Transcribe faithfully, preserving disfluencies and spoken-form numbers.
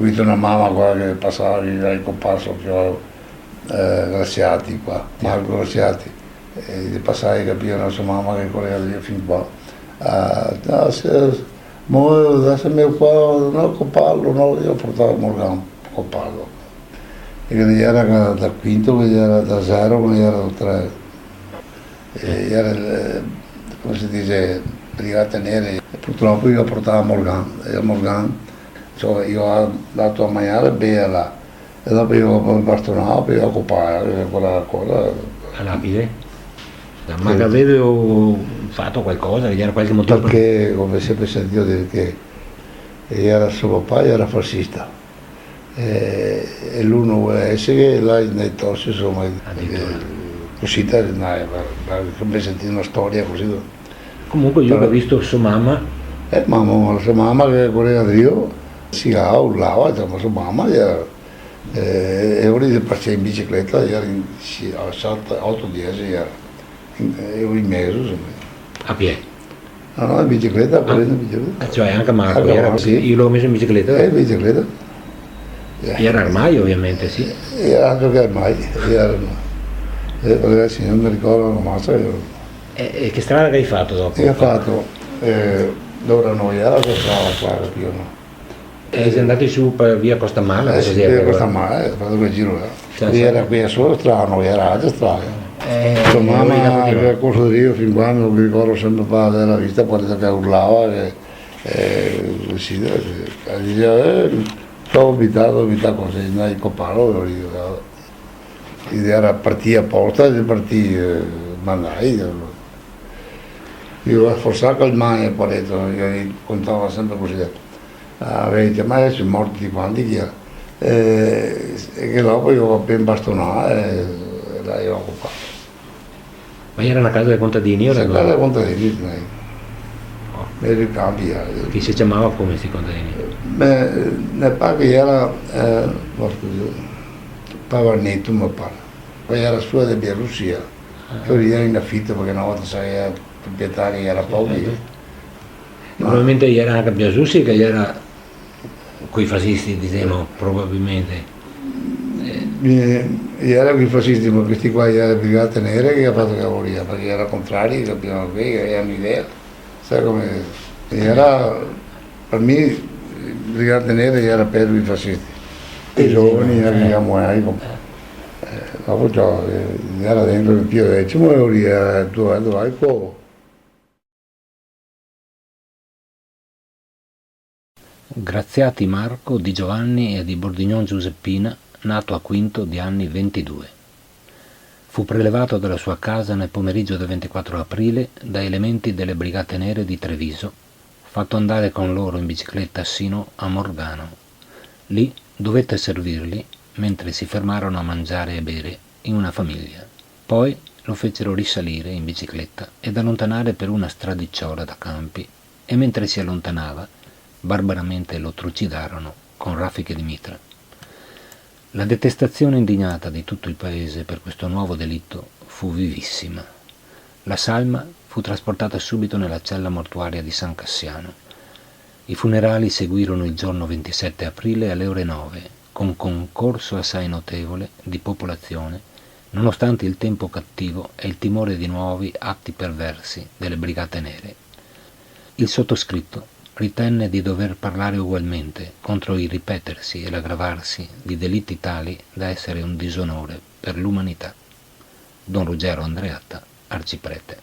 Go visto na mama qua che pasava, che i copà so, eh, Graziati qua, Marco Graziati. E i pasava, capìo, na so mama che corea via fin qua. Ah, no, se, mo, deso me qua, no, coparlo, no, i portava Morgan, coparlo. E che i era da, da quinto, che i era da zero, che i era da tre. E i era, eh, come se dise, brigate nere. E purtropo i ga portà Morgan, e Morgan, insoma, i ga dato a magnare e bever là. E dopo i ga bastonà, po i ga copà, eh, quela cosa. A lapide? Ma che gaveva fato qualcosa? Che gera qualche motivo? Parché, come senpre sentìo dire che gera so papà, gera fasista. E, e lu no voleva èsare là in dei tosi, insoma, adiritura. Eh, cusì, te, dai, ma, ma, come sentì na storia cusì. Comunque lu ga visto so mama. Eh, mama, so mama che coreva drio, sigava, urlava, insoma, so mama, gera, eh, e lora i pasea in bicicleta, gera in, sì, a sete, oto, diese, gera in, eh, in mezo, insoma. A pie? No, no, in bicicleta, corendo in bicicleta. Ah, cioè, anca Marco, anca gera, Marco, sì. Lu lo ga meso in bicicleta? Eh, in bicicleta. Eh. Gera armai, ovviamente, sì. Eh, anca che armai, gera armai. Eh, parché sì, no me ricordo na masa, mi. E, e che strada che i ga fato dopo? I ga fato, eh, lora no gera sta strada qua, capìo, no? E i xe ndati su par via Costa Mala, eh, sì, via Costa Mala, eh, fato quel giro là. Sì, sì. Gera quea sola strada, no gera altra strada. Eh, so mama, che corso drio fin qua, me ricordo senpre par la vista, par che urlava, che, eh, cusì, eh, diseva, eh, "Sto abitando, abitando cusì, no, i copà, no, io, eh." I gera partì aposta, i partì, eh, mandai, eh. I ga sforzà a calmare, poareto, i contava senpre cusì. Ah, vedi, ma deso i xe morti tuti quanti, chi xe? Eh, e che dopo i lo ga apena bastonà, e là i lo ga copà. Ma gera na casa de contadini, o... Sì, na casa de contadini, sì. Oh. Me ricambia, eh. Che i se ciamava come sti contadini? Me, me pare che gera, eh, no, scusa, Pavarneto, me pare. Po gera sua de Bielorusia. Ah. Però i gera in afito, parché na volta, sa, i gera proprietari, i gera pochi. Sì, sì. Probabilmente i gera anca Bielorusi, che i gera coi fasisti, disemo, probabilmente. Eh, i gera coi fasisti, ma questi qua i gera Brigate Nere che ga fato che voria, parché i gera contrari, capìo, che i gera un'idea. Sa come, i gera, par mi, Brigate Nere i gera pezo dei fasisti. Sì, sì, giovani, no, eh, che i gera, eh, dopo ciò, eh, i gera dentro el Pio decimo e voria, eh, dove, dove, co- Graziati Marco, Di Giovanni e di Bordignon Giuseppina, nato a Quinto di anni ventidue. Fu prelevato dalla sua casa nel pomeriggio del ventiquattro aprile da elementi delle Brigate Nere di Treviso, fatto andare con loro in bicicletta sino a Morgano. Lì dovette servirli mentre si fermarono a mangiare e bere in una famiglia. Poi lo fecero risalire in bicicletta ed allontanare per una stradicciola da campi, e mentre si allontanava, barbaramente lo trucidarono con raffiche di mitra. La detestazione indignata di tutto il paese per questo nuovo delitto fu vivissima. La salma fu trasportata subito nella cella mortuaria di San Cassiano. I funerali seguirono il giorno ventisette aprile alle ore nove, con concorso assai notevole di popolazione, nonostante il tempo cattivo e il timore di nuovi atti perversi delle Brigate Nere. Il sottoscritto ritenne di dover parlare ugualmente contro il ripetersi e l'aggravarsi di delitti tali da essere un disonore per l'umanità. Don Ruggero Andreatta, arciprete.